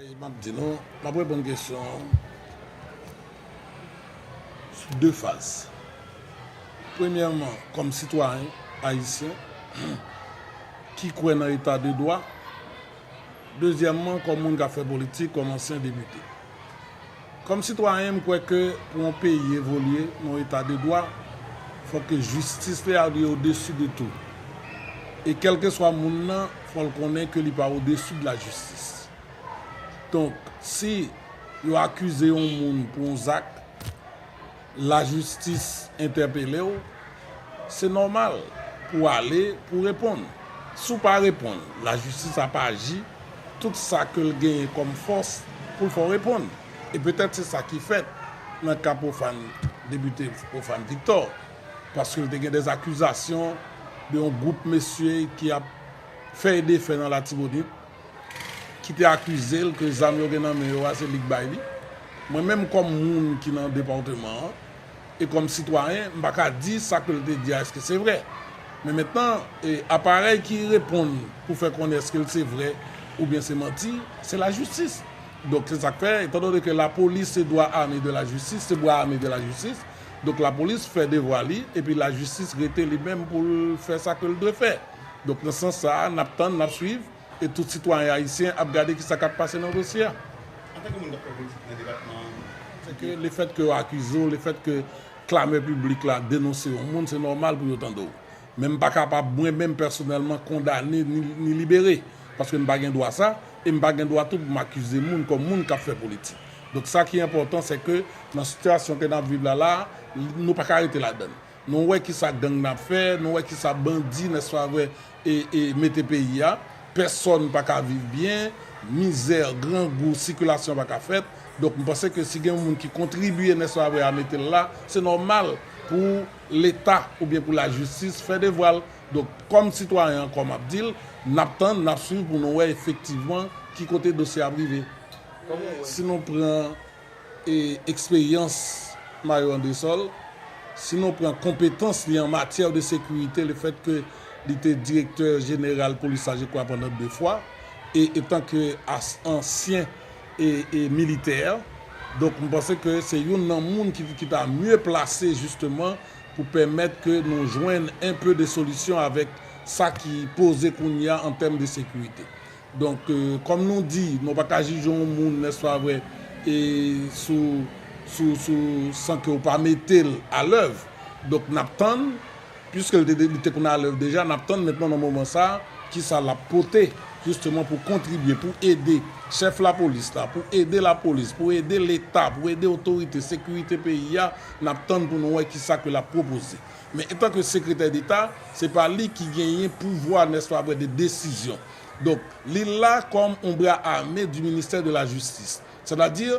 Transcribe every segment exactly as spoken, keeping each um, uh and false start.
M ap di nou, m ap reponn kesyon an sou de faz. Premyèman, kòm sitwayen ayisyen ki kwè nan eta de dwa, dezyèmman, kòm moun k ap fè politik, kòm ansyen depite. Kòm sitwayen, m kwè ke pou yon peyi evolye nan yon eta de dwa, fòk ke jistis li a li odesi de tou. E kèlkeswa moun nan, fò l konnen ke li pa odesi de la jistis. Donk, si yo akize yon moun pou yon zak, lajistis entèpele w, se nòmal pou w ale, pou w reponn. Si w pa reponn, lajistis ap aji tout sa ke l genyen kòm fòs pou l fè w reponn. E petèt se sa ki fèt nan ka Profane, depite Profane Victor, paske l te gen dè akizasyon de yon gwoup mesye ki ap fè e defè nan Latibonit, ki te akize l ke zam yo gen nan men yo a, se li k bay li. Mwen menm kòm moun ki nan depatman an, e kòm sitwayen, m pa ka di sa ke l te di a, èske se vrè. Men mentnan, e, aparèy ki reponn pou fè konnen èske l se vrè oubyen se manti, se lajistis. Donk, se sa k fè, etandone ke lapolis se dwa ame de lajistis, se bra ame de lajistis, donk lapolis fè devwa li, epi lajistis rete li menm pou l fè sa ke l dwe fè. Donk, nan sans sa a, n ap tann, n ap swiv, e tout sitwayen ayisyen ap gade kisa k ap pase nan dosye a. Antanke moun k ap fè politik nan depatman an, se ke lefèt ke yo akize w, lefèt ke klamè piblik la denonse yon moun, se nòmal pou yo tande w. Men m pa kapab, mwen menm pèsonèlman, kondane ni, ni libere. Paske m pa gen dwa sa, e m pa gen dwa tou pou m akize moun kòm moun k ap fè politik. Donk, sa ki enpòtan, se ke nan sitiyasyon ke n ap viv la, la a, nou pa ka rete ladan l. Nou wè kisa gang nan ap fè, nou wè kisa bandi, nèspa vre, e, e mete peyi a. Pèsòn pa ka viv byen, mizè, grangou, sikilasyon pa ka fèt. Donk, m panse ke si gen yon moun ki kontribye, nèspa vre, a mete l la, se nòmal pou Leta oubyen pou lajistis fè devwa l. Donk, kòm sitwayen ankò, m ap di l, n ap tann, n ap swiv pou nou wè efektivman ki kote dosye a ap rive. Si nou pran e eksperyans Mario Andrésol, si nou pran konpetans li an matyè de sekirite, lefèt ke li te direktè jeneral polis la, je kwè, pandan de fwa, e etanke as-, ansyen e, e militè, donk, m panse ke se youn nan moun ki, ki ta mye plase, jisteman, pou pèmèt ke nou jwenn enpe de solisyon avèk sa ki poze kounye a an tèm de sekirite. Donk, e, kòm nou di, nou pa ka jije yon moun, nèspa vre, e sou, sou, sou, san ke w pa mete l alèv. Donk, n ap tann, piske l te, li te konn alèv deja, n ap tann mentnan nan moman sa a, kisa l ap pote, jisteman pou kontribye, pou ede chèf lapolis la, pou ede lapolis, pou ede Leta, pou ede otorite sekirite peyi a, n ap tann pou nou wè kisa ke l ap pwopoze. Men etanke sekretè deta, se pa li ki genyen pouvwa, nèspa vre, de desizyon. Donk, li la kòm yon bra ame du ministère de la justice. Sètadi,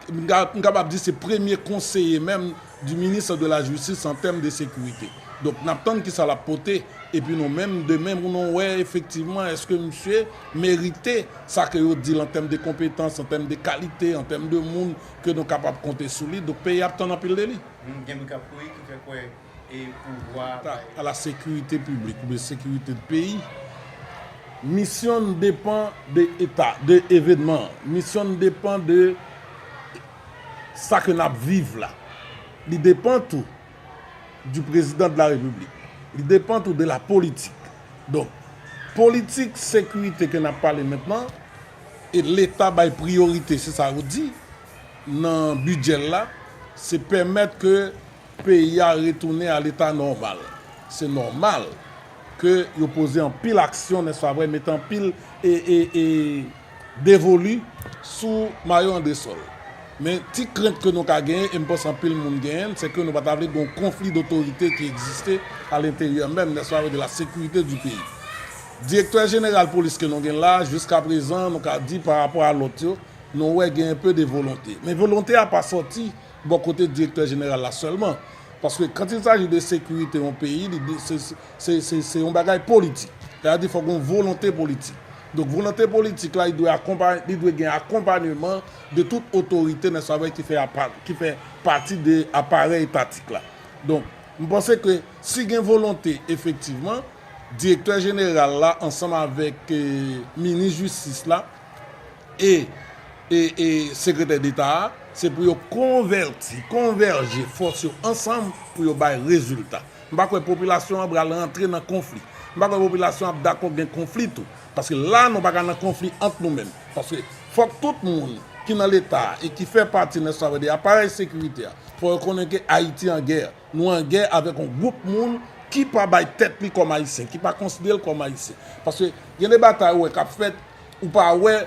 m ka, m kapab di se premye konseye menm du ministre de la justice an tèm de sekirite. Donk, n ap tann kisa l ap pote, epi nou menm, demen, pou nou wè efektivman èske misye merite sa ke yo di l an tèm de konpetans, an tèm de kalite, an tèm de moun ke nou kapab konte sou li. Donk, peyi ap tann anpil de li. Hmm, gen moun k ap kouri ki fè kwè e pouvwa a, bay a la sécurité publique oubyen sekirite de peyi, misyon n depann de eta, de evènman. Misyon n depann de sa ke n ap viv la. Li depann tou du président de la République. Li depann tou de la politik. Donk, politik sekirite ke n ap pale mentnan, e Leta bay priyorite, se sa yo di, nan bidjè l la, se pèmèt ke peyi a retounen a leta nòmal. Se nòmal ke yo poze anpil aksyon, nèspa vre, mete anpil e, e, e, devoli sou Mario Andrésol. Men ti krent ke nou ka genyen, e m panse anpil moun genyen l, se ke nou pa ta vle gen yon konfli dotorite ki egziste a lenteryè menm, nèspa vre, de la sécurité du pays. Direktè jeneral polis ke nou gen la, jiskaprezan, nou ka di pa rapò a lòt yo, nou wè gen enpe de volonte. Men volonte a pa sòti bò kote direktè jeneral la sèlman. Paske quand il s'agit de sécurité yon peyi, li, se, se, se, se yon bagay politik. Sètadi fòk gen yon volonte politik. Donk, volonte politik la, li dwe akonpay-, li dwe gen akonpayman de tout otorite, nèspa vre, ki fè apa-, ki fè pati de aparèy etatik la. Donk, m panse ke si gen volonte, efektivman, direktè jeneral la, ansanm avèk, eh, minis jistis la, e e, e sekretè deta a, se pou yo konvèti, konvèje fòs yo ansanm pou yo bay rezilta. M pa kwè popilasyon an pral rantre nan konfli. M pa kwè popilasyon ap dakò gen konfli tou. Paske la, nou pa ka nan konfli ant nou menm. Paske fòk tout moun ki nan leta a e ki fè pati, nèswa, de aparèy sekirite a, fò yo konnen ke Ayiti an gè. Nou an gè avèk yon gwoup moun ki pa bay tèt li kòm Ayisyen, ki pa konsidere l kòm Ayisyen. Paske gen de batay ou wè k ap fèt, ou pa wè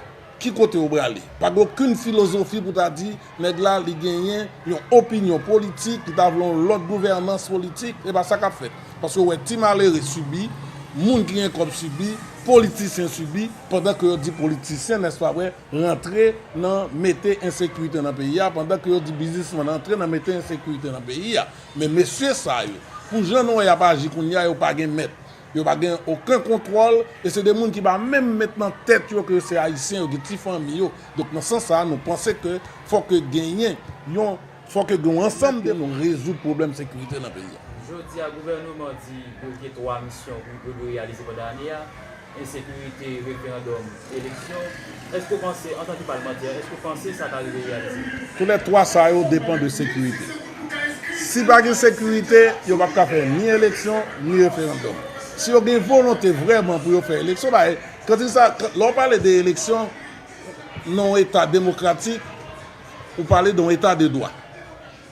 ki kote yo prale. Pa gen okenn filozofi pou ta di, nèg la, li genyen yon opinyon politik, li ta vle yon lòt gouvènans politik, e pa sa k ap fèt. Paske ou wè ti malere sibi, moun ki gen kòb sibi, politisyen sibi, pandan ke yo di politisyen, nèswa vre, rantre nan mete ensekirite nan peyi a, pandan ke yo di biznismann rantre nan mete ensekirite nan peyi a. Men mesye sa yo, pou jan nou wè y ap aji kounye a, yo pa gen mèt. Yo pa gen okenn kontwòl, e se de moun ki pa menm met nan tèt yo ke se Ayisyen, yo gen ti fanmi yo. Donk, nan sans sa a, nou panse ke fòk ke genyen yon, fòk ke gen yon ansanm de nou rezoud pwoblèm sekirite nan peyi a. Jodi a, gouvènman di yo gen twa misyon pou yo dwe reyalize pandan ane a. Ensekirite, referandòm, eleksyon. Èske w panse, antanke palmantè, èske w panse sa ka rive reyalize? Toulètwa sa yo depann de sekirite. Si pa gen sekirite, yo p ap ka fè ni eleksyon, ni referandòm. Si yo gen volonte vrèman pou yo fè eleksyon, ba, kantik sa, lè w pale de eleksyon, nan yon eta demokratik, ou pale de yon eta de dwa.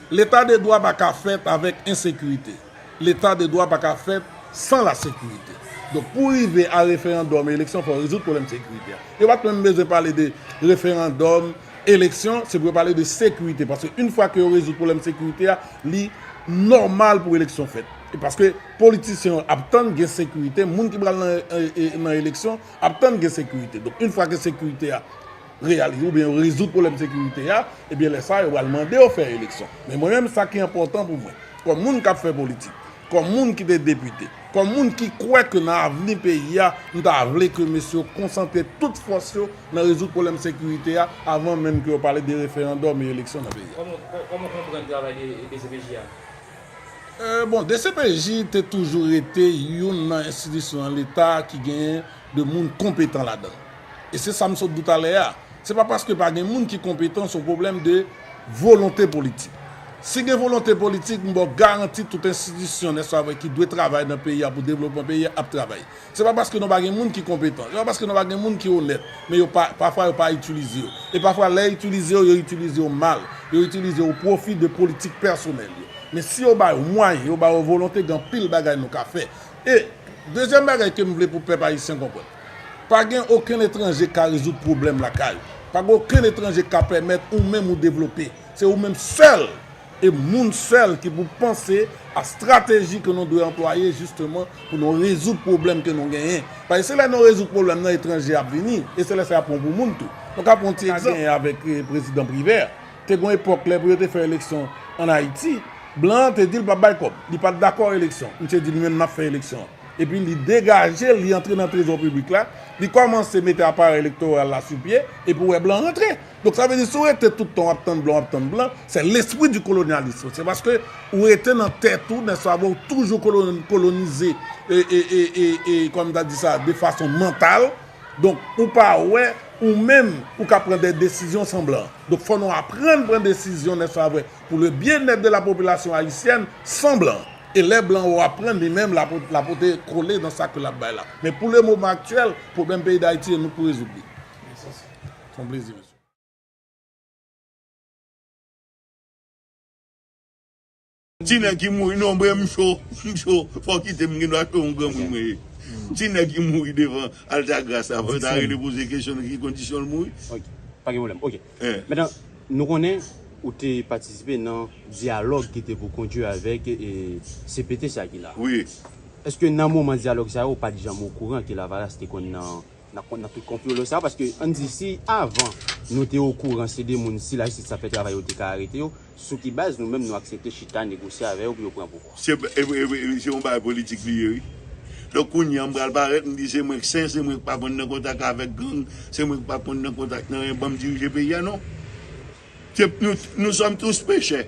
Leta de dwa pa ka fèt avèk ensekirite. Leta de dwa pa ka fèt san lasekirite. Donk, pou rive a referandòm e eleksyon, fò yo rezoud pwoblèm sekirite a. Yo pa t menm bezwen pale de referandòm, eleksyon, se pou yo pale de sekirite. Paske yon fwa ke yo rezoud pwoblèm sekirite a, li nòmal pou eleksyon fèt. E paske politisyen yo ap tann gen sekirite, moun ki pral nan, e, e, nan eleksyon ap tann gen sekirite. Donk, yon fwa ke sekirite a reyalize oubyen yo rezoud pwoblèm sekirite a, ebyen lè sa a, yo pral mande yo fè eleksyon. Men mwen menm, sa ki enpòtan pou mwen, kòm moun k ap fè politik, kòm moun ki te depite, kòm moun ki kwè ke nan avni peyi a, m ta vle ke mesye yo konsantre tout fòs yo nan rezoud pwoblèm sekirite a avan menm ke yo pale de referandòm e eleksyon nan peyi a. Kòman, kò-, kòman w konprann travay de, de D C P J a? E, bon, D C P J te toujou rete youn nan enstitisyon nan Leta ki genyen de moun konpetan ladan l. E se sa m sot di w talè a. Se pa paske pa gen moun ki konpetan, se yon pwoblèm de volonte politik. Si gen volonte politik, m ba w garanti tout enstitisyon, nèswa vre, ki dwe travay nan peyi a pou devlopman peyi a, ap travay. Se pa paske nou pa gen moun ki konpetan, se pa paske nou pa gen moun ki onèt, men yo pa, pafwa yo pa itilize yo. E pafwa lè yo itilize yo, yo itilize yo mal. Yo itilize yo o pwofi de politik pèsonèl yo. Men si yo ba yo mwayen, yo ba yo volonte, gen anpil bagay nou ka fè. E dezyèm bagay ke m vle pou pèp ayisyen konprann, pa gen okenn etranje k ka rezoud pwoblèm lakay ou. Pa gen okenn etranje k ka pèmèt ou menm ou devlope. Se ou menm sèl e moun sèl ki pou panse a estrateji ke nou dwe anplwaye jisteman pou nou rezoud pwoblèm ke nou genyen. Paske se lè nou rezoud pwoblèm nan etranje ap vini, e se lè sa y ap pran pou moun tou. Nou ka pran yon ti egzanp. Genyen avèk, eh, prezidan Privè. Te gen yon epòk lè pou yo te fè eleksyon ann Ayiti, blan an te di l p ap bay kòb. Li pa t dakò eleksyon. Misye di li menm n ap fè eleksyon an. Epi li degaje l, li antre nan trezò piblik la, li kòmanse mete aparèy elektoral la sou pye, epi w wè blan rantre. Donk sa vle di si w rete tout tan w ap tann blan, w ap tann blan, c'est l'esprit du colonialisme. Se paske ou rete nan tèt ou, nèswa vre, ou toujou kolon-, kolonize, e, e, e, e, e, kòman ta di sa, de fason mantal. Donk, ou pa wè, ou menm, ou ka pran de desizyon san blan. Donk, fò nou aprann pran desizyon, nèswa vre, pour le bien-être de la population haïtienne, san blan. E lè blan yo ap pran, li menm, l ap, l ap pote kole nan sa ke l ap bay la. Men pou le moman aktyèl, pwoblèm peyi Dayiti, e nou k pou rezoud li. Se yon plezi, mesye. Ti nèg ki mouri, non, mwen, m cho, m cho. Fò w kite m, m gen dwa cho, yon granmoun mwen ye. Ti nèg ki mouri devan Altagrace la, fò w ta rele poze kesyon nan ki kondisyon l mouri. Ok. Pa gen pwoblèm. Ok. Eh. Mentnan, nou konnen ou te patisipe nan dyalòg ki te pou kondui avèk, eh, C P T sa ki la. Wi. Èske nan moman dyalòg sa yo, ou pa t janm okouran ke Lavalas te konn nan nan, nan tout konplo sa, paske ann di si avan nou te okouran se de moun sila isit sa fè travay yo te ka arete yo, sou ki baz nou menm nou aksepte chita negosye avè yo pou yo pran pouvwa? Se, e, e, e, se yon bagay politik li ye, wi. Donk, kounye a, m pral parèt, m di se mwen k sen, se mwen k pa konn nan kontak avèk gang, se mwen k pa konn nan kontak nan anyen, ban m dirije peyi a, non. Se, nous, nous sommes tous pécheurs.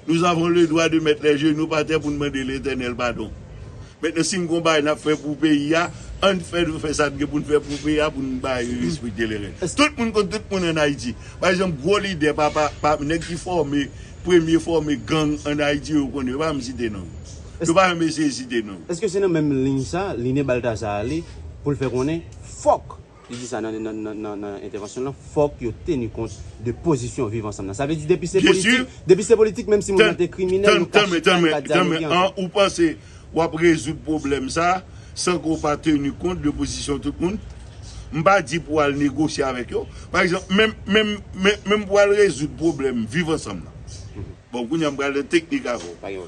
Nous avons le droit de mettre les genoux par terre pou n mande Letènèl padon. Mentnan, si n gon bagay n ap fè pou peyi a, ann fè, nou fè sa n gen pou n fè pou peyi a, pou n bay respekte lè règ. Tout moun konn tout moun ann Ayiti. Pa egzanp, gwo lidè, pa, pa, pa, nèg ki fòme, premye fòme gang ann Ayiti, yo konnen, yo pa menm site non yo. Yo pa menm eseye site non yo. Èske se nan menm liy sa, Liné Balthazar ale pou l fè konnen, fòk, li di sa nan, nan, nan, nan, nan entèvansyon l lan, fòk yo teni kont de pozisyon Viv Ansanm nan. Sa vle di, depi se politik, depi se politik, menm si moun nan te kriminèl, yo ka chita, yo ka dyaloge ansanm. An, ou panse w ap rezoud pwoblèm sa a san ke w pa teni kont de pozisyon tout moun? M pa di pou w al negosye avèk yo. Pa egzanp, menm, menm, menm, menm pou w al rezoud pwoblèm Viv Ansanm nan. Bon, kounye a m pral nan teknik avè w.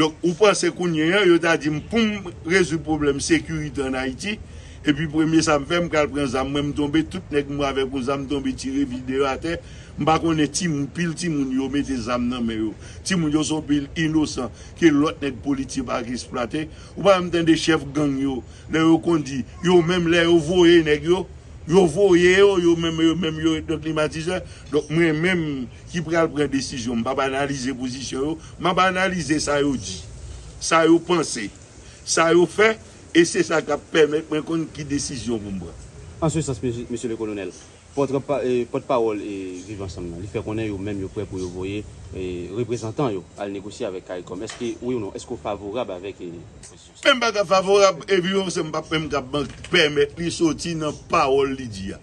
Donk, ou panse kounye a, yo ta di m pou m rezoud pwoblèm sekirite ann Ayiti, epi premye sa m fè, m pral pran zam mwen, m tonbe, tout nèg m wè avèk yon zam tonbe, tire vide yo atè. M pa konnen timoun, pil timoun yo mete zam nan men yo. Timoun yo se yon pil inosan ke lòt nèg politiyen pa ka eksplwate. Ou pa janm tande chèf gang yo, lè yo kondi, yo menm lè yo voye nèg yo, yo voye yo, yo menm, yo menm yo ret nan klimatizè. Donk, mwen menm ki pral pran desizyon, m p ap analize pozisyon yo, m ap analize sa yo di, sa yo panse, sa yo fè, e se sa k ap pèmèt mwen konn ki desizyon pou m pran. An se sans, mesye, mesye le kolonèl, pòt-, pa-, e, pòtpawòl, e, Viv Ansanm nan, li fè konnen yo menm yo prè pou yo voye, e, reprezantan yo al negosye avèk CARICOM. Èske, wi ou non, èske w favorab avèk, e, pozisyon sa? Men m pa ka favorab, e Viv Ansanm p ap menm ka ban-, pèmèt li soti nan pawòl li di a.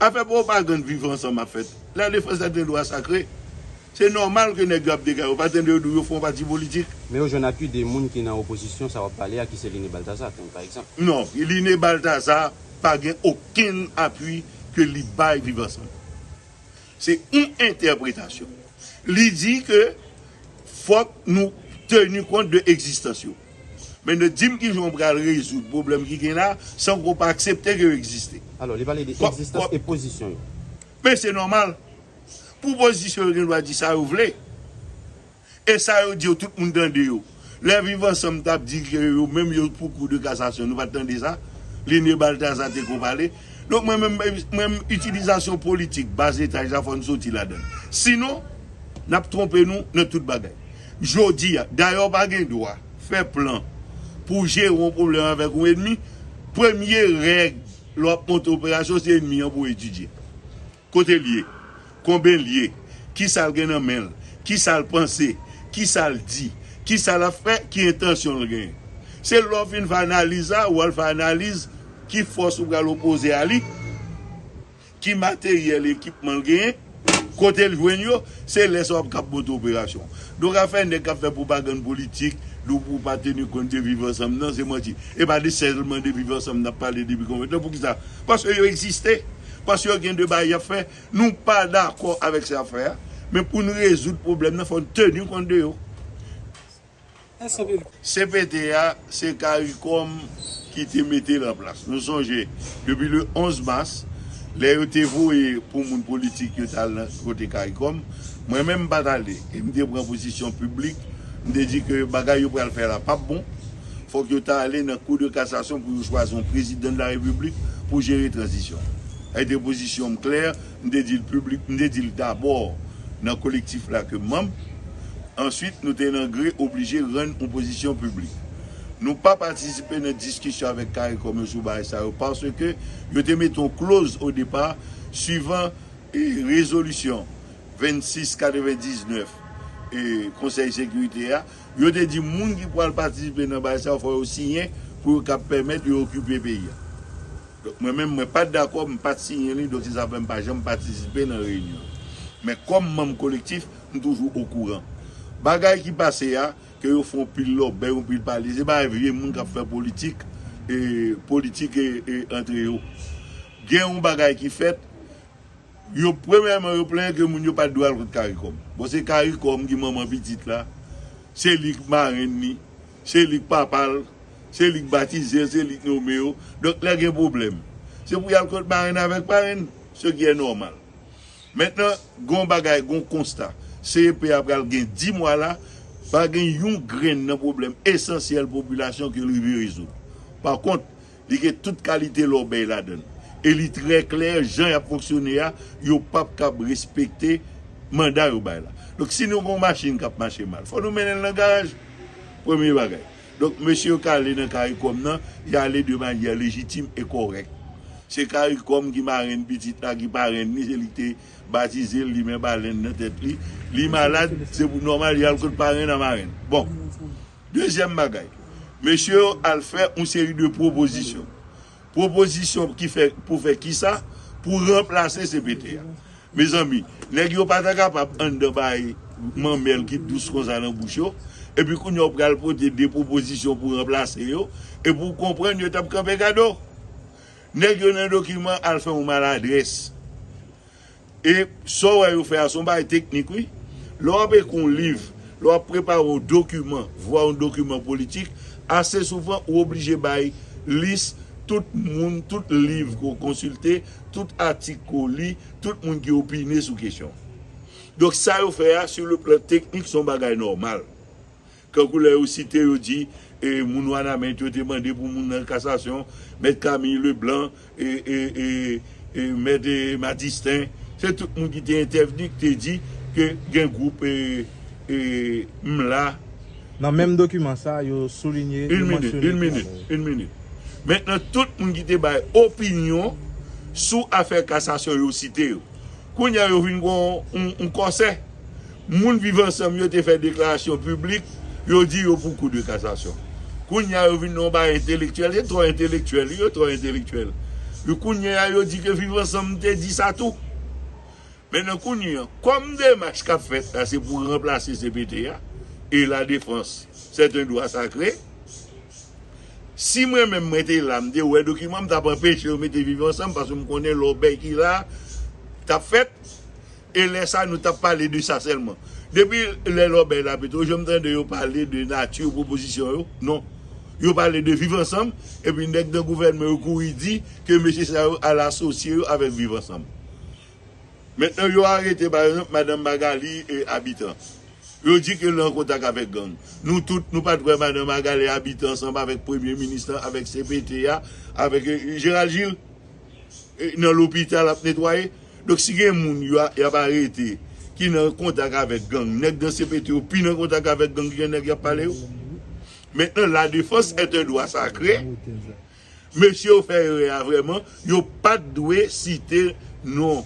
Afè pwopagann Viv Ansanm ap fèt. La défense est un droit sacré. Se nòmal ke nèg yo ap dega yo. Pa tande yo di w yo fè yon pati politik. Men yo jwenn apui de moun ki nan opozisyon sa w ap pale a, ki se Liné Balthazar, pa egzanp. Non, Liné Balthazar pa gen okenn apui ke li bay Viv Ansanm. Se yon entèpretasyon. Li di ke fòk nou teni kont de egzistans yo. Men nou di m kijan w pral rezoud pwoblèm ki gen la san ke w pa aksepte ke yo egziste. Alò, li pale de egzistans e pozisyon yo. Men se nòmal. Pou pozisyon yo gen dwa di sa yo vle. E sa yo di yo, tout moun tande yo. Lè Viv Ansanm t ap di ke yo menm yo pou Kou de Kasasyon, nou pa t tande sa? Liné Balthazar te ko pale. Donk, mwen menm, mwen menm, itilizasyon politik, bas etaj la, fò n soti ladan l. Sinon, n ap twonpe nou nan tout bagay. Jodi a, dayè w pa gen dwa fè plan pou w jere yon pwoblèm avèk yon ènmi. Premye règ lè w ap monte operasyon, se ènmi an pou w etidye. Kote l ye? Konbyen l ye? Kisa l gen nan men l? Kisa l panse? Kisa l di? Kisa l ap fè? Ki entansyon l genyen? Se lè w fin fè analiz la, ou al fè analiz ki fòs ou pral opoze a li, ki materyèl, ekipman l genyen, kote l jwenn yo, se lè sa w ap kab monte operasyon. Donk, afè nèg k ap fè pwopagann politik, di w pou w pa teni kont de Viv Ansanm nan, se manti. E pa de sèlman de Viv Ansanm n ap pale depi konbyen tan. Poukisa? Paske yo egziste. Paske yo gen de bagay y ap fè. Nou pa dakò avèk sa y ap fè a. Men pou n rezoud pwoblèm nan, fò n teni kont de yo. Mèsi anpil. C P T a, se CARICOM ki te mete l an plas. Nou sonje, depi le onz mas, lè yo te voye pou moun politik yo t al nan kote CARICOM, mwen menm m pa t ale. E m te pran pozisyon piblik, m te di ke bagay yo pral fè la p ap bon. Fòk yo ta ale nan Kou de Kasasyon pou yo chwazi yon prezidan de la Repiblik pou jere tranzisyon. Sa te pozisyon m klè, m te di l piblik, m te di l dabò nan kolektif la ke m manm. Answit, nou te nan gre oblije rann yon pozisyon piblik. Nou pa patisipe nan diskisyon avèk CARICOM yo sou bagay sa yo, paske yo te mete yon kloz o depa, swivan, e, rezolisyon vennsis katrevendiznèf, e, Konsèy Sekirite a, yo te di moun ki pral patisipe nan bagay sa yo, fò yo siyen pou yo kab pèmèt yo okipe peyi a. Donk, mwen menm, mwen pa t dakò, m pa t siyen li, donk se sa fè m pa janm patisipe nan reyinyon. Men kòm manm kolektif, m toujou okouran. Bagay ki pase a, ke yo fè yon pil lòbèy, yon pil pale, se pa vye moun k ap fè politik, e, politik, e, e, antre yo. Gen yon bagay ki fèt, yo, premyèman, yo plenyen ke moun yo pa t dwe al kot CARICOM. Bon, se CARICOM ki manman pitit la, se li k marenn li, se li k papa l, se li k batize l, se li k nonmen yo. Donk, lè gen pwoblèm, se pou y al kot marenn avèk parenn, ce qui est normal. Mentnan, gon bagay, gon konsta. C E P a pral gen dis mwa la, pa gen yon grenn nan pwoblèm esansyèl popilasyon ke l rive rezoud. Pa kont, li gen tout kalite lòbèy ladan l. E li trè klè, jan y ap fonksyone a, yo p ap kab respekte manda yo bay la. Donk, si nou gen yon machin k ap mache mal, fò nou mennen l nan garaj. Premye bagay. Donk, mesye yo k ale nan CARICOM nan, y ale de manyè lejitim e kòrèk. Se CARICOM ki marenn pitit la, ki parenn li, se li ki te batize l, li men balenn nan tèt li. Li malad, se pou nòmal, y al kot parenn a marenn. Bon, dezyèm bagay, mesye yo al fè yon seri de pwopozisyon. Pwopozisyon ki fè, pou fè kisa? Pou ranplase C P T a. Mezanmi, nèg yo pa ta kapab anndan bay manmèl ki dous konsa nan bouch yo, epi kounye a w pral pote de pwopozisyon pou ranplase yo, epi w konprann yo t ap kanpe gade w. Nèg yo nan dokiman al fè yon maladrès. E sa w wè yo fè a, se yon bagay teknik, wi. Lè w ap ekri yon liv, lè w ap prepare yon dokiman, vwa yon dokiman politik, ase souvan ou oblije bay lis tout moun, tout liv ke w konsilte, tout atik ke w li, tout moun ki opine sou kesyon. Donk, sa yo fè a, sur le plan teknik, se yon bagay nòmal. Kankou lè yo site, yo di, e, moun Wanament yo te mande pou moun nan kasasyon, Mèt Camille Leblanc, e, e, e, e, Mèt, e, Madistin, se tout moun ki te entèvni ki te di ke gen gwoup, e, e, M la. Nan menm dokiman sa, yo soulinye, yo Une minute, mansyone une minute, une minute. Mentnan, tout moun ki te bay opinyon sou afè kasasyon yo site yo. Kounye a, yo vin gen yon, yon, yon kòsè. Moun Viv Ansanm yo te fè deklarasyon piblik, yo di yo pou kou de kasasyon. Kounye a, yo vin nan yon bagay entelektyèl, se twò entelektyèl, yo twò entelektyèl. Yo kounye a, yo di ke Viv Ansanm te di sa tou. Mentnan, kounye a, kòm demach k ap fèt la, se pou ranplase C P T a, e la défense, c'est un droit sacré, si mwen menm mwen te la, m te wè dokiman, m t ap anpeche yo mete Viv Ansanm, paske m konnen lòbèy ki la t ap fèt, e lè sa, nou t ap pale de sa sèlman. Depi lè lòbèy la pete, ou janm tande yo pale de nati pwopozisyon yo? Non. Yo pale de Viv Ansanm, epi nèg nan gouvènman yo kouri di ke mesye sa yo al asosye yo avèk Viv Ansanm. Mentnan, yo arete, pa egzanp, madanm Magalie, e, Habitant. Yo di ke l an kontak avèk gang. Nou tout, nou pa t wè madanm Magalie Habitant ansanm avèk premye minis lan, avèk C P T a, avèk, e, Gérald Gilles, e, nan lopital ap netwaye. Donk, si gen moun yo a- y ap arete ki nan kontak avèk gang, nèg nan C P T yo pi nan kontak avèk gang ki nèg y ap pale yo. Mentnan, la défense est un droit sacré. Mesye yo fè erè a vrèman, yo pa t dwe site non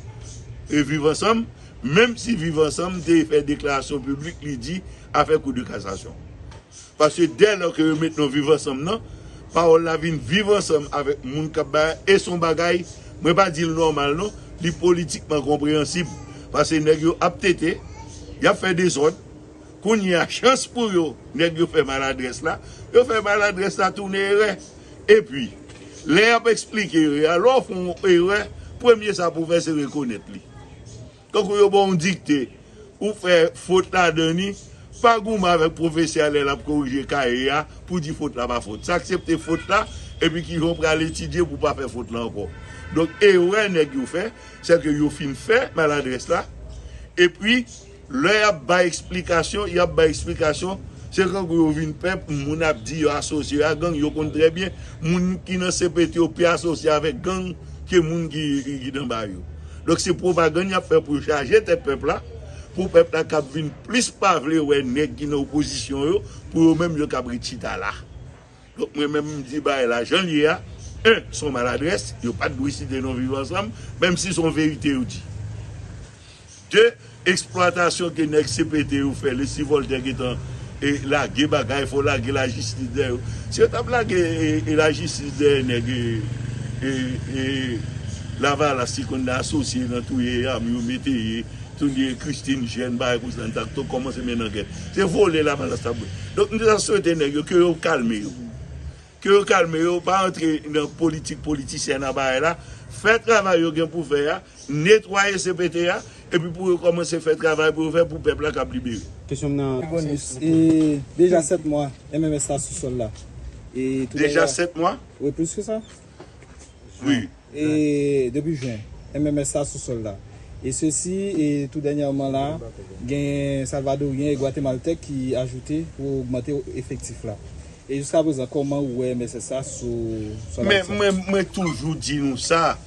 e Viv Ansanm, menm si Viv Ansanm te fè deklarasyon piblik, li di afè kou de kasasyon. Paske dè lò ke yo met non Viv Ansanm nan, pawòl la vin Viv Ansanm avèk moun k ap bay, e se yon bagay, mwen pa di l nòmal non, li politikman konpreyansib. Paske nèg yo ap tete, y ap fè dezòd, kounye a chans pou yo, nèg yo fè maladrès la, yo fè maladrès la tounen erè. Epi, lè y ap eksplike erè a, lè w fè yon erè, premye sa pou w fè se rekonèt li. Tankou yo ba w yon dikte, ou fè fot ladan li, pa goumen avèk pwofesè a lè l ap korije kaye a pou di fot la pa fot. Se aksepte fot la, epi kijan w pral etidye pou w pa fè fot la ankò. Donk, erè nèg yo fè, se ke yo fin fè maladrès la, epi lè y ap bay eksplikasyon, y ap bay eksplikasyon, se kankou yo vin pè, moun ap di yo asosye a gang, yo konn trè byen, moun ki nan C P T yo pi asosye avèk gang ke moun ki, ki, ki nan ba yo. Donk, se pwopagann y ap fè pou yo chaje tèt pèp la, pou pèp la kab vin plis pa vle wè nèg ki nan opozisyon yo, pou yo menm yo kab ret chita la. Donk, mwen menm, m di bagay la jan l ye a, en, se yon maladrès, yo pa t dwe site non Viv Ansanm, menm si se yon verite yo di. De, eksplwatasyon ke nèg C P T yo fè, Leslie Voltaire gentan, e, lage bagay, fò w lage lajistis dèyè yo. Si yo t ap lage, e, e, lajistis dèyè nèg, e, e, e, Lavalas ki konn asosye nan touye Yamou, mete, e, touye Christine Jeune, bagay konsa, n ta tou kòmanse mennen ankèt. Se vole Lavalas t ap vole. Donk, m ta swete nèg yo, ke yo kalme yo. Ke yo kalme yo, pa antre nan politik politisyen nan bagay la. Fè travay yo gen pou fè a, netwaye C P T a, epi pou yo kòmanse fè travay pou yo fè pou pèp la kab libere. Kesyon m nan. Bonus. E deja sèt mwa M M S la sou sòl la. E tou Deja dèyè- sèt mwa? Wi, plis ke sa. Wi. E depi jen, M M S la sou sòl la. E sesi, e tou dènyèman la, gen Salvadoryen e Gwatemaltèk ki ajoute pou ogmante efektif la. E jiska prezan, kòman ou wè M S S la sou sòl Men ayisyen? Mwen, mwen toujou di nou sa,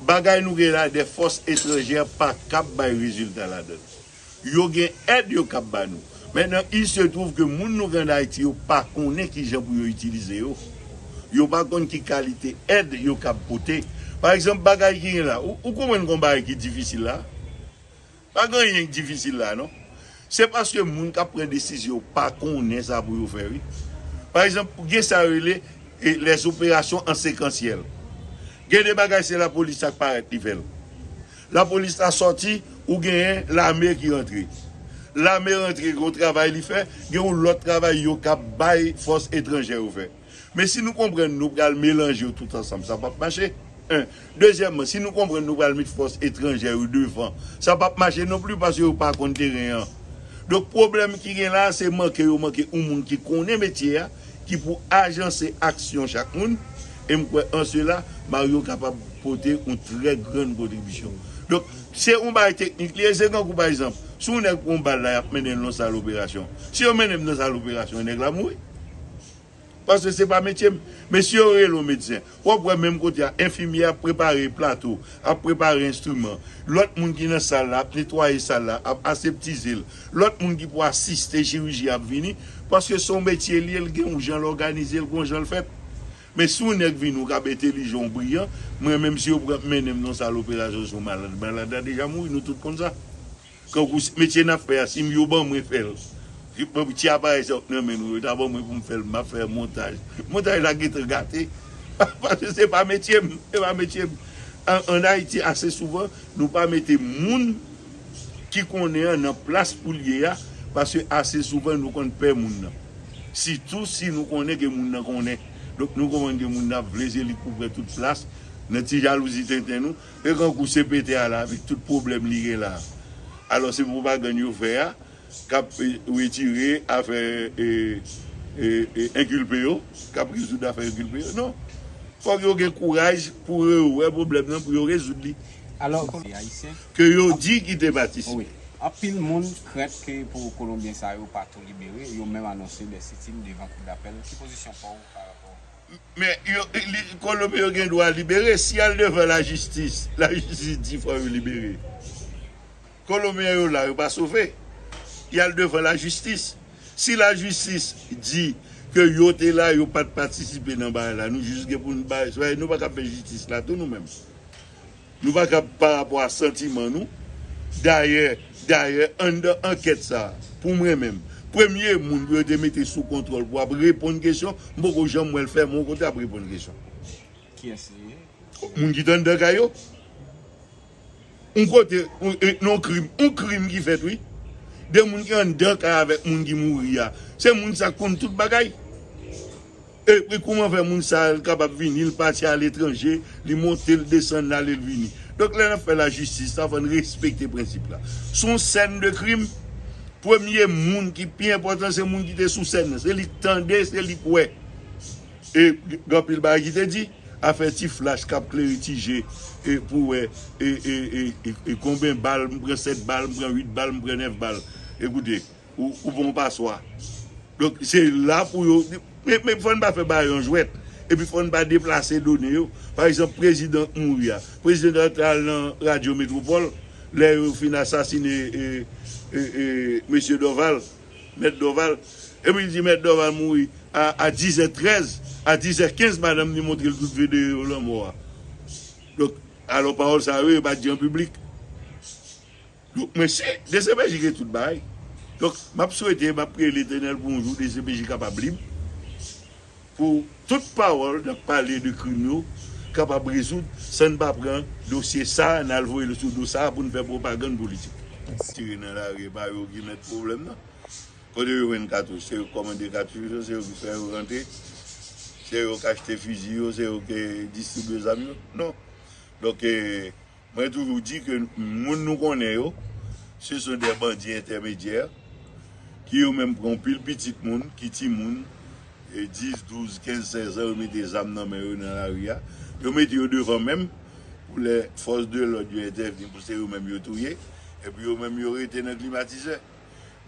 bagay nou gen la, de fòs etranjè pa kab bay rezilta ladan. Yo gen èd yo kab ba nou. Maintenant, il se trouve que moun nou gen an Ayiti yo pa konnen ki jan pou yo itilize yo. Yo pa konn ki kalite èd yo kab pote. Pa egzanp, bagay ki gen la, ou, ou konprann kon bagay ki difisil la? Pa gen anyen ki difisil la, non. Se paske moun k ap pran desizyon yo pa konnen sa pou yo fè, wi. Pa egzanp, gen sa yo rele e, les opérations en séquentiel. Gen de bagay se lapolis sa k parèt li fè l. Lapolis la sòti, ou genyen lame ki rantre. Lame rantre, gen yon travay li fè, gen yon lòt travay yo ka bay fòs etranjè yo fè. Men si nou konprann nou pral melanje yo tout ansanm, sa p ap mache. En. Dezyèmman, si nou konprann nou pral met fòs etranjè yo devan, sa p ap mache non pli paske yo pa konn teren an. Donk, pwoblèm ki gen la, se manke yo manke yon moun ki konnen metye a, ki pou ajanse aksyon chak moun. E m kwè an sela, Mario kapab pote yon trè grann kontribisyon. Donk, se yon bagay teknik li ye, se kankou pa egzanp, si yon nèg pran yon bal la, y ap mennen l nan sal operasyon. Si yo mennen m nan sal operasyon, nèg la mouri. Paske se pa metye m. Men si yo rele yon medsen, w ap wè menm kote a, enfimyè ap prepare plato, ap prepare enstriman. Lòt moun ki nan sal la ap netwaye sal la, ap aseptize l. Lòt moun ki pou asiste chiriji ap vini, paske se yon metye li ye, l gen yon jan l òganize l, gen yon jan l fèt. Men si yon nèg vini, ou kab entelijan, ou briyan, mwen menm si yo pran mennen m nan sal operasyon, se yon malad. Malad la deja mouri, nou tout konn sa. Kankou s- metye n ap fè a, si m yo ban mwen fè l, ti aparèy sa nan men nou, yo ta ban mwen pou m fè l, m ap fè montaj. Montaj la gentan gate. Paske se pa metye m, se pa metye m. An, an Ayiti, ase souvan, nou pa mete moun ki konnen an nan plas pou l ye a, paske ase souvan nou konn pè moun nan. Sitou si nou konnen ke moun nan konnen. Donk nou konprann ke moun nan ap vle se li k pou pran tout plas nan ti jalouzi tenten nou. E kankou se pete a la, avèk tout pwoblèm li gen la. Alò se pwopagann yo fè a, k ap e, retire afè e, e, e, enkilpe yo, k ap rezoud afè enkilpe yo. Non. Fòk yo gen kouraj pou yo wè pwoblèm nan, pou yo rezoud li. Alò, Kolonbyen ayisyen, Ke yo di ki te patisipe. Wi. Anpil moun krent ke pou Kolonbyen sa yo pa tou libere, yo menm anonse de sitin devan koudapèl. Ki pozisyon pa w pa rapò? Men yo, li, Kolonbyen yo gen dwa libere. Si y al devan lajistis, lajistis di fò yo libere. Kolonbyen yo la, yo pa sove. Y al devan lajistis. Si lajistis di ke yo te la, yo pa t patisipe nan bagay la, nou jis gen pou n bay, nou pa ka fè jistis la tou nou menm. Nou pa ka pa rapò a santiman nou. Dayè, dayè, anndan ankèt sa a, pou mwen menm, premye moun pou yo te mete sou kontwòl pou ap reponn kesyon, m poko janm wè l fè men yon kote ap reponn kesyon. Kiyès li ye? Moun ki t anndan kay yo. Yon kote, yon, e, yon krim, yon krim ki fèt, wi. De moun ki anndan kay avèk moun ki mouri a. Se moun sa k konn tout bagay. Epi kouman fè moun sa a l kapab vini, l pati aletranje, li monte, l desann, l ale, l vini. Donk lè n ap fè lajistis la, fò n respekte prensip la. Se yon sèn de krim, premye moun ki pi enpòtan se moun ki te sou sèn nan. Se li k tande, se li k wè. E gen anpil bagay ki te di, afè ti flach k ap klere ti je e pou wè e, e, e, e, e konben bal, m pran sèt bal, m pran uit bal, m pran nèf bal. Ekoute, ou, ou pran yon paswa. Donk, se la pou yo. Men, men fò n pa fè bagay yon jwèt. Epi fò n pa deplase done yo. Pa egzanp, prezidan k mouri a. Prezidan t al nan Radyo Metwopòl lè yo fin asasine e, e, e, mesye Dorval, mèt Dorval. Epi li di mèt Dorval mouri a, a dizè trèz, a dizè kenz, madanm li montre l tout videyo lanmò a. Donk, alò pawòl sa yo, yo pa t di an piblik. Donk, men si, D C P J gen tout bagay. Donk, m ap swete, m ap priye Letènèl pou yon jou D C P J kapab lib. Pou tout pawòl n ap pale de krim yo kapab rezoud san n pa pran dosye sa a, n al voye l sou do sa a pou n fè pwopagann politik. Tire nan lari, e pa yo ki mèt pwoblèm nan. Kote yo jwenn katouch? Se yo k kòmande katouch yo, se yo ki fè yo rantre, se yo k achte fizi yo, se yo ki distribye zam yo? Non. Donk, e, Mwen toujou di ke moun nou konnen yo, se sont des bandits intermédiaires, ki yo menm pran yon pil pitit moun, ki timoun, e dis, douz, kenz, sèz an, yo mete zam nan men yo nan lari a. Yo mete yo devan menm, pou lè fòs de lòd yo entèvni, pou se yo menm yo touye, epi yo menm yo rete nan klimatizè.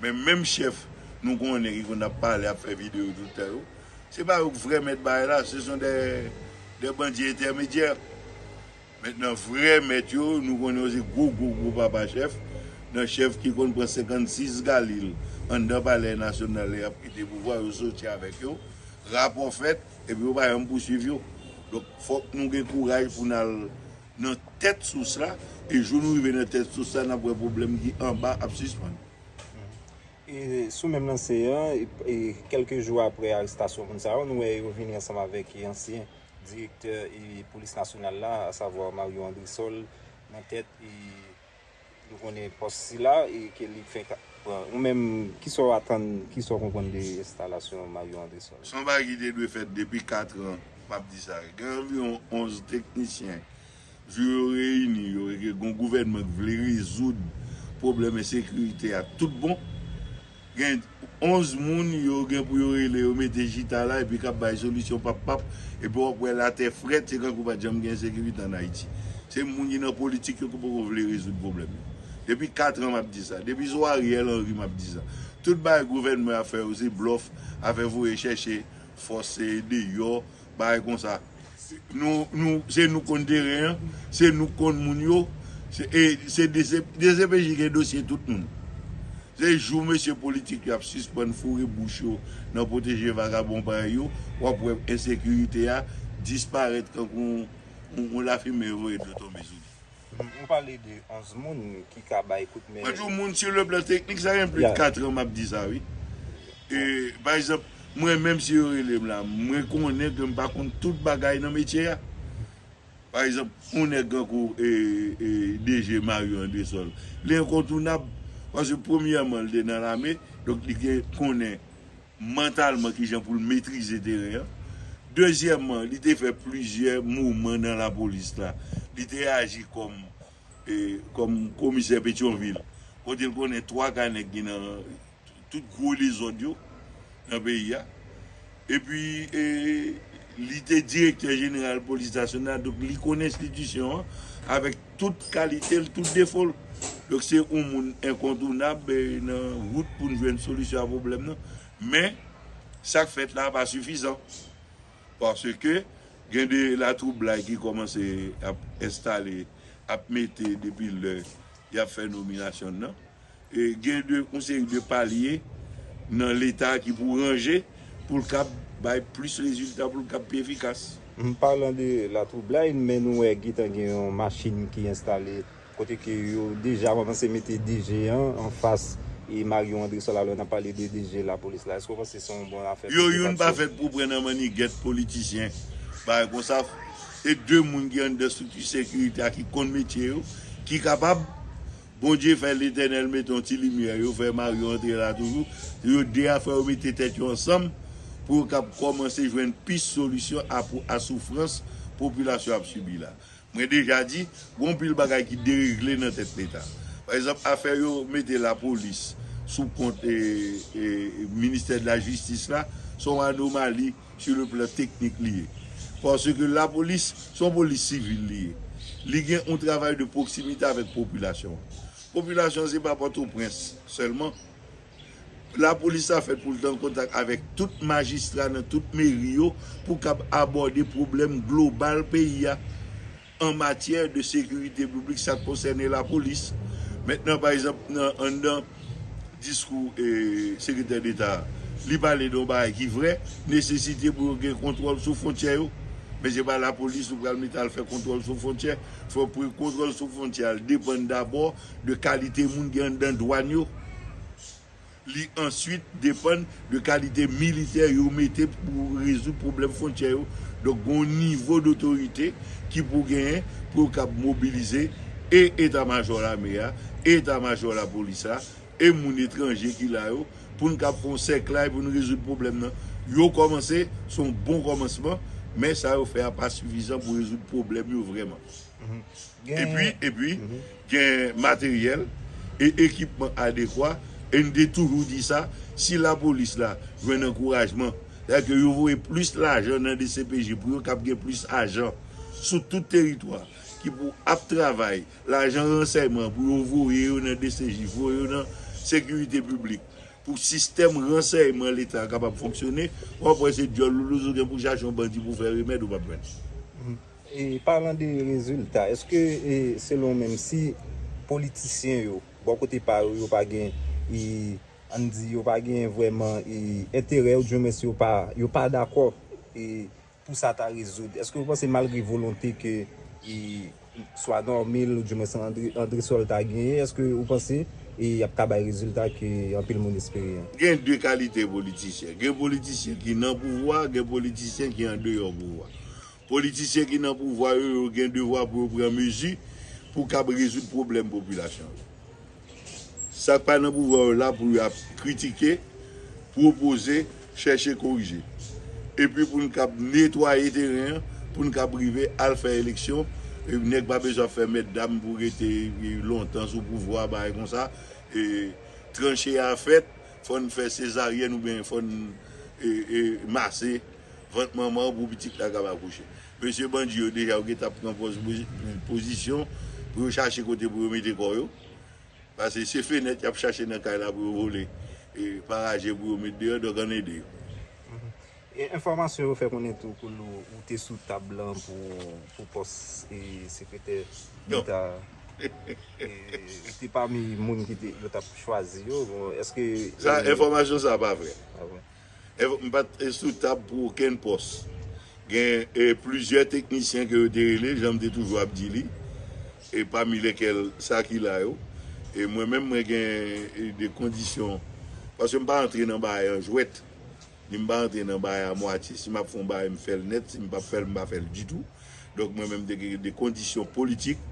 Men menm chèf nou konnen ki konn ap pale, ap fè videyo tout tan yo, se pa yo k vrè mèt bagay la, ce sont des, des bandits intermédiaires. Mentnan, vrè mèt yo, nou konnen yo se gwo, gwo, gwo papa chèf. Nan chèf ki konn pran senkannsis galil anndan palè nasyonal la, y ap kite pouvwa, yo soti avèk yo, rapò fèt, epi yo pa janm pouswiv yo. Donk, fòk nou gen kouraj pou n al nan tèt sous la, e jou nou rive nan tèt sous la, n ap wè pwoblèm ki anba ap sispann. E sou menm lanse an, e, e kèlke jou apre arestasyon moun sa yo, nou wè yo vini ansanm avèk ansyen direktè e polis nasyonal la, asavwa Marion Andrésol, nan tèt e nou konnen pòs sila e ke li fenk ap pran. Ou menm, kisa w atann, kisa w konprann de enstalasyon Marion Andrésol? Se yon bagay ki te dwe fèt depi kat an, m ap di sa. Gen anviwon onz teknisyen, jou yo reyini yo, e ke gen yon gouvènman ki vle rezoud pwoblèm ensekirite a tout bon. Gen onz moun yo gen pou yo rele, yo mete chita la, epi k ap bay solisyon pap pap, epi w ap wè latè frèt, se kankou pa t janm gen ensekirite ann Ayiti. Se moun ki nan politik yo ki poko vle rezoud pwoblèm yo. Depi kat an m ap di sa. Depi sou Ariel Henry m ap di sa. Tout bagay gouvènman ap fè yo se blòf, afè voye chèche, fòse deyò, bagay konsa. Nou, nou, se nou konn teren an, se nou konn moun yo, se, e, se D C, D C P J gen dosye tout moun. Se jou mesye politik yo ap sispann foure bouch yo nan pwoteje vagabon parèy yo, w ap wè ensekirite a disparèt kankou yon, yon, yon lafimen yo voye dlo tonbe sou li. Ou pale de onz moun ki ka bay kout men. Mwen di w moun, sur le plan technique, sa gen plis de kat an m ap di sa, wi. E, pa egzanp, mwen menm si yo rele m la, mwen konnen ke m pa konn tout bagay nan metye a. Pa egzanp, yon nèg kankou e, e, D G Mario Andresol, li enkontounab, paske premyèman, li te nan lame, donk li gen konnen mantalman kijan pou l metrize teren an. Dezyèmman, li te fè plizyè moman nan lapolis la. Li te aji kòm, e, kòm komisè Petyonvil, kote l konnen twa ka nèg ki nan tout gwo dezòd yo nan peyi a. Epi, e, li te direktè jeneral polis nasyonal, donk li konnen enstitisyon an avèk tout kalite l, tout defo l. Donk se yon moun enkontounab, e, nan wout pou n jwenn solisyon a pwoblèm nan. Men, sa k fèt la pa sifizan. Paske gen de latwoublay ki kòmanse ap enstale, ap mete depi lè y ap fè nominasyon nan. E gen de, yon seri de palye nan Leta ki pou ranje pou l kab bay plis rezilta, pou l kab pi efikas. M, palan de latwoublay, men nou wè gentan gen yon machin ki enstale kote ke yo deja kòmanse mete D G an anfas e Marion Andresol, alò n ap pale de D G lapolis la. Èske w panse se yon bon afè pou yo? Youn pa fèt pou pran nan mannigèt politisyen, bagay konsa. Se de moun ki anndan estrikti sekirite a, ki konn metye yo, ki kapab. Bondye fè Letènèl mete yon ti limyè, yo fè Mario antre la toujou. Yo de a fò yo mete tèt yo ansanm pou yo kab kòmanse jwenn pis solisyon a, pou, a soufrans popilasyon ap sibi la. Mwen deja di, gen anpil bagay ki deregle nan tèt Leta. Pa egzanp, afè yo mete lapolis sou kont, e, e, ministè de la jistis la, se yon anomali sur le plan teknik li ye. Paske lapolis, se yon polis sivil li ye. Li gen yon travay de pwoksimite avèk popilasyon an. Popilasyon an se pa Pòtoprens sèlman. Lapolis la fèt pou l te an kontak avèk tout majistra nan tout meri yo pou kab abòde pwoblèm global peyi a an matyè de sekirite piblik, sa k konsène lapolis. Mentnan, pa egzanp, nan, anndan diskou, e, Sekretè Deta a, li pale de yon bagay ki vrè, nesesite pou yo gen kontwòl sou fwontyè yo. Men se pa lapolis nou pral mete al fè kontwòl sou fwontyè. Fò pou kontwòl sou fwontyè a depann dabò de kalite moun ki anndan dwàn yo. Li answit depann de kalite militè yo mete pou rezoud pwoblèm fwontyè yo. Donk, gen yon nivo dotorite ki pou genyen pou yo kab mobilize e eta majò lame a, eta majò lapolis la, e moun etranje ki la yo, pou n kab fè yon sèklay pou n rezoud pwoblèm nan. Yo kòmanse, se yon bon kòmansman, men sa yo fè a pa sifizan pou rezoud pwoblèm yo vrèman. Epi, epi, gen materyèl e ekipman adekwa, e n te toujou di sa, si lapolis la jwenn ankourajman, sètadi ke yo voye plis lajan nan D C P J pou yo kab gen plis ajan sou tout teritwa ki pou ap travay, lajan ransèyman pou yo voye yo nan D C J, voye yo nan sekirite piblik, pou sistèm ransèyman Leta a kapab fonksyone, w ap wè se dyòl loulouz ou gen pou chache yon bandi pou fè remèd ou p ap jwenn. E palan de rezilta, èske, e, selon w menm, si politisyen yo, bò kote pa yo, yo pa gen, e, ann di, yo pa gen vrèman, e, enterè, oudimwens yo pa, yo pa dakò, e, pou sa ta rezoud? Èske w panse malgre volonte ke, e, swa Normil, oudimwens André, Andrésol ta genyen, èske w panse, e, y ap ka bay rezilta ke anpil moun espere an? Gen de kalite politisyen. Gen politisyen ki nan pouvwa, gen politisyen ki andeyò pouvwa. Politisyen ki nan pouvwa yo, yo gen devwa pou yo pran mezi pou kab rezoud pwoblèm popilasyon yo. Sa k pa nan pouvwa yo la pou y ap kritike, pwopoze, chèche korije. Epi pou n kab netwaye teren an, pou n kab rive al fè eleksyon, e nèg pa bezwen ap fè mètdam pou rete lontan sou pouvwa, bagay konsa. E tranche a fèt, fò n fè sezaryèn oubyen fò n, e, e, mase vant manman w pou pitit la kab akouche. Mesye bandi yo deja yo gentan ap pran pòz-, pozisyon pou yo chache kote pou yo mete kò yo. Paske se fenèt y ap chache nan kay la pou yo vole, e paraje pou yo met deyò, donk ann ede yo. E enfòmasyon yo fè konnen tou, Kolo, ou te sou tab lan pou, pou pòs, e, sekretè Non. Deta. E, ou te pami moun ki te, yo t ap chwazi yo. Bon, èske, Sa, e, enfòmasyon sa pa vrè. Pa vrè? Enfò-, m pa t sou tab pou okenn pòs. Gen, e, plizyè teknisyen ke yo te rele, jan m te toujou ap di li, e pami lèkèl sa ki la yo. E mwen menm, mwen gen, e, de kondisyon, paske m pa antre nan bagay an jwèt. Ni m pa antre nan bagay a mwatye. Si m ap fè yon bagay, m fè l nèt. Si m p ap fè l, m pa fè l ditou. Donk, mwen menm, te gen de kondisyon politik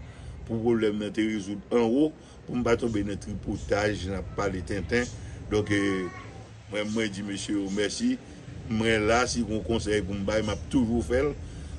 pou pwoblèm nan te rezoud anwo, pou m pa tonbe nan tripotaj, n ap pale tenten. Donk, e, mwen, mwen di mesye yo mèsi. Mwen la, si gon konsèy pou m bay, m ap toujou fè l.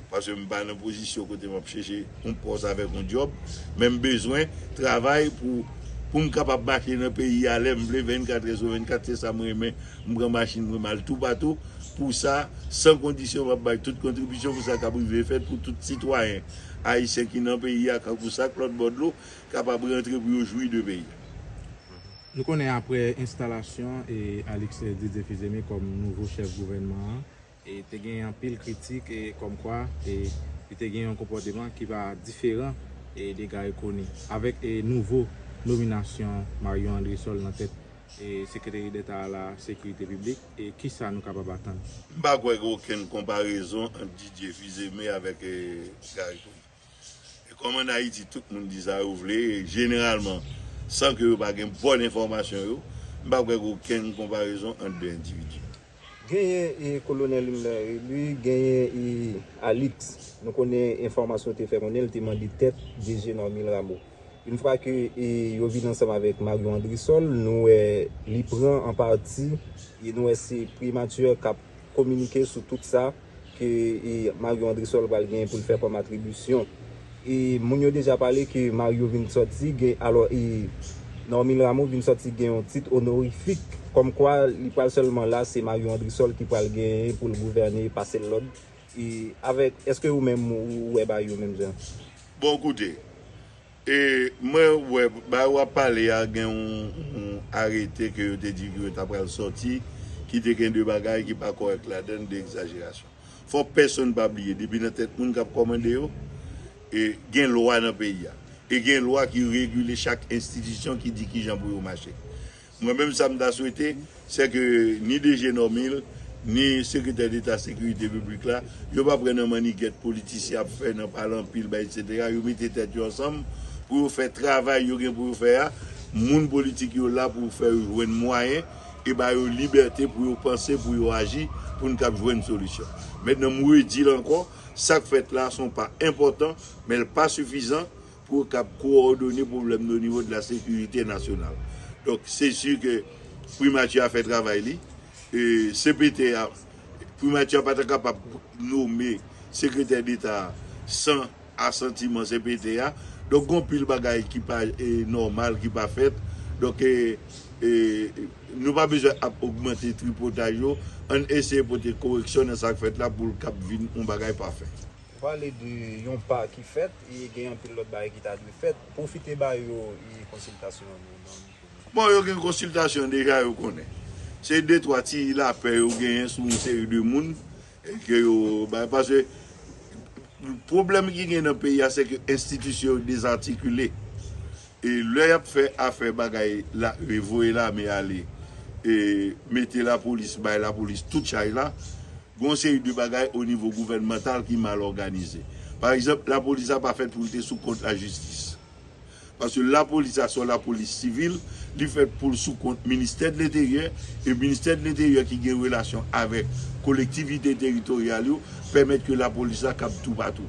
Paske m pa nan pozisyon kote m ap chèche yon pòs avèk yon djòb. Men m bezwen travay pou, pou m kapab mache nan peyi a lè m vle, vennkat è sou vennkat, se sa m renmen. M pran machin mwen, m al toupatou. Pou sa, san kondisyon, m ap bay tout kontribisyon pou sa kab rive fèt, pou tout sitwayen ayisyen ki nan peyi a, kankou sa k lòt bò dlo, kapab rantre pou yo jwi de peyi a. Nou konnen aprè enstalasyon e Alix Didier Fils-Aimé kòm nouvo chèf gouvènman an, e te gen anpil kritik e kòmkwa e li te gen yon konpòteman ki pa diferan e de Garry Conille. Avèk e nouvo nominasyon Marion Andrésol nan tèt e Sekreteri Deta a la Sekirite Piblik, e kisa nou kapab atann? M pa kwè gen okenn konparezon ant Didier Fils-Aimé avèk, e, Garry Conille. E kòm ann Ayiti, tout moun di sa yo vle, e jeneralman, san ke yo pa gen bòn enfòmasyon yo, m pa kwè gen okenn konparezon ant de endividi. Genyen, e, Kolonèl Himmler Rébu, genyen, e, Alix. Nou konnen enfòmasyon te fè konnen l te mande tèt D G Normil Rameau. Yon fwa ke, e, yo vin ansanm avèk Marion Andrésol, nou wè li pran an pati, e nou wè se Primati k ap kominike sou tout sa, ke, e, Marion Andrésol pral genyen pou l fè kòm atribisyon. E moun yo deja pale ke Mario vin sòti, gen, alò, e, Normil Rameau vin sòti gen yon tit onorifik, kòmkwa li pral sèlman la, se Mario Andrésol ki pral genyen pou l gouvène, pase l lòd. E avèk, èske ou menm ou wè bagay yo menm jan? Bon, koute, e mwen wè, bagay w ap pale a, gen yon, yon arete ke yo te di ke yo ta pral sòti, ki te gen de bagay ki pa kòrèk ladan l, de egzajerasyon. Fò pèsonn pa bliye, depi nan tèt moun k ap kòmande yo, e gen lwa nan peyi a. E gen lwa ki regile chak enstitisyon ki di kijan pou yo mache. Mwen menm, sa m ta swete, se ke ni D G Normil, ni Sekretè Deta Sekirite Piblik la, yo pa pran nan mannigèt politisyen ap fè nan pale anpil, bay, etsetera. Yo mete tèt yo ansanm pou yo fè travay yo gen pou yo fè a. Moun politik yo la pou fè yo jwenn mwayen e ba yo libète pou yo panse, pou yo aji, pou n kab jwenn solisyon. Mentnan, m redi l ankò, sa k fèt la, se yon pa enpòtan, men l pa sifizan pou yo kab kowòdone pwoblèm nan o nivo de la sekirite nasyonal. Donk, se si ke Primati a fè travay li, e C P T a, Primati a pa ta kapab nome Sekretè Deta a san asantiman C P T a. Donk, gon pil bagay ki pa, e, nòmal, ki pa fèt. Donk, e, e, nou pa bezwen ap ogmante tripotaj yo. Ann eseye pote koreksyon nan sa k fèt la pou l kab vin yon bagay pafè. Ou pale de yon pa ki fèt, e gen anpil lòt bagay ki ta dwe fèt. Pwofite ba yo, e, konsiltasyon an nou nan mikwo nou. Bon, yo gen konsiltasyon deja, yo konnen. Se de twa ti lapè yo genyen sou yon seri de moun, e ke yo bay, paske pwoblèm ki gen nan peyi a, se ke enstitisyon yo dezatikile. E lè y ap fè afè bagay la, e voye lame ale, e mete lapolis, bay lapolis tout chaj la, gen yon seri de bagay o nivo gouvènmantal ki mal òganize. Pa egzanp, lapolis la pa fèt pou l te sou kont lajistis. Paske lapolis la se yon lapolis sivil, li fèt pou l sou kont Ministè de Lenteryè, e Ministè de Lenteryè ki gen relasyon avèk kolektivite teritoryal yo, pèmèt ke lapolis la kab toupatou.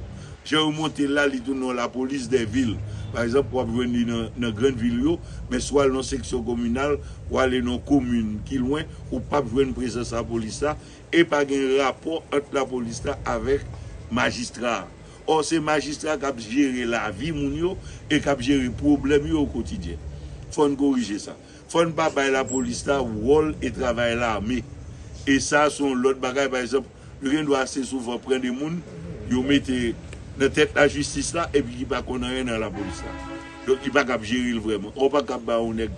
Jan yo monte l la, li tounen yon lapolis dè vil. Pa egzanp, w ap jwenn li nan, nan grann vil yo, men si w al nan yon seksyon kominal, w ale nan yon komin ki lwen, ou p ap jwenn prezans lapolis la, e pa gen rapò ant lapolis la avèk majistra a. Ò, se majistra k ap jere lavi moun yo e k ap jere pwoblèm yo o kotidyen. Fò n korije sa. Fò n pa bay lapolis la wòl e travay lame. E sa se yon lòt bagay, pa egzanp, yo gen dwa ase souvan pran de moun, yo mete nan tèt lajistis la, epi ki pa konn anyen nan lapolis la. Donk, li pa kab jere l vrèman. Ou pa kab ba yon nèg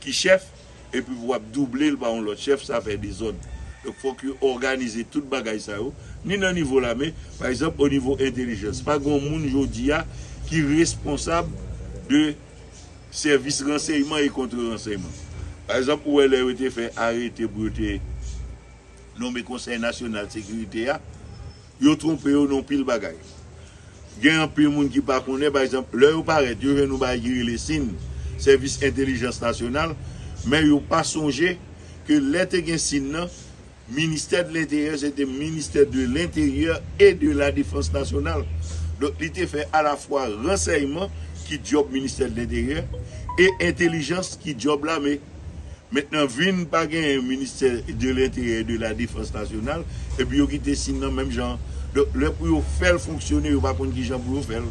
ki chèf, epi pou w ap double l pa yon lòt chèf, sa fè dezòd. Donk, fòk yo òganize tout bagay sa yo, ni nan nivo lame, pa egzanp, o nivo entèlijans. Pa gen yon moun jodi a ki responsab de sèvis ransèyman e kontre ransèyman. Pa egzanp, ou wè lè yo te fè arete pou yo te nonmen Konsèy Nasyonal Sekirite a, yo twonpe yo nan yon pil bagay. Gen anpil moun ki pa konnen, pa egzanp, lè yo parèt, yo jwenn yon bagay ki rele sin, Sèvis Entèlijans Nasyonal, men yo pa sonje ke lè te gen sin nan, Ministè de Lenteryè, se te Ministè de Lenteryè e de la Defans Nasyonal. Donk, li te fè alafwa ransèyman, ki djòb Ministè de Lenteryè, e entèlijans, ki djòb lame. Mentnan, vin pa genyen Ministè de Lenteryè e de la Defans Nasyonal, epi yo kite sin nan menm jan. Donk, lè pou yo fè l fonksyone, yo pa konn ki jan pou yo fè l.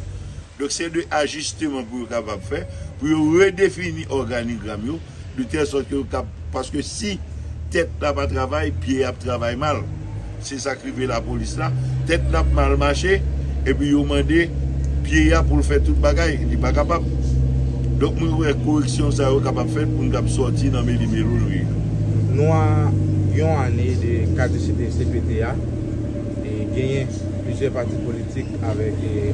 Donk, se de ajisteman pou yo kapab fè, pou yo redefini òganigram yo, de tèl sòt ke yo kab, paske si tèt la pa travay, pye ap travay mal. Se sa k rive lapolis la. Tèt l ap mal mache, epi yo mande pye a pou l fè tout bagay. Li pa kapab. Donk, mwen kwè koreksyon sa yo kapab fèt pou n kab sòti nan melimelo nou ye. Nou a yon ane de kadisite C P T a, e genyen plizyè pati politik avèk, e,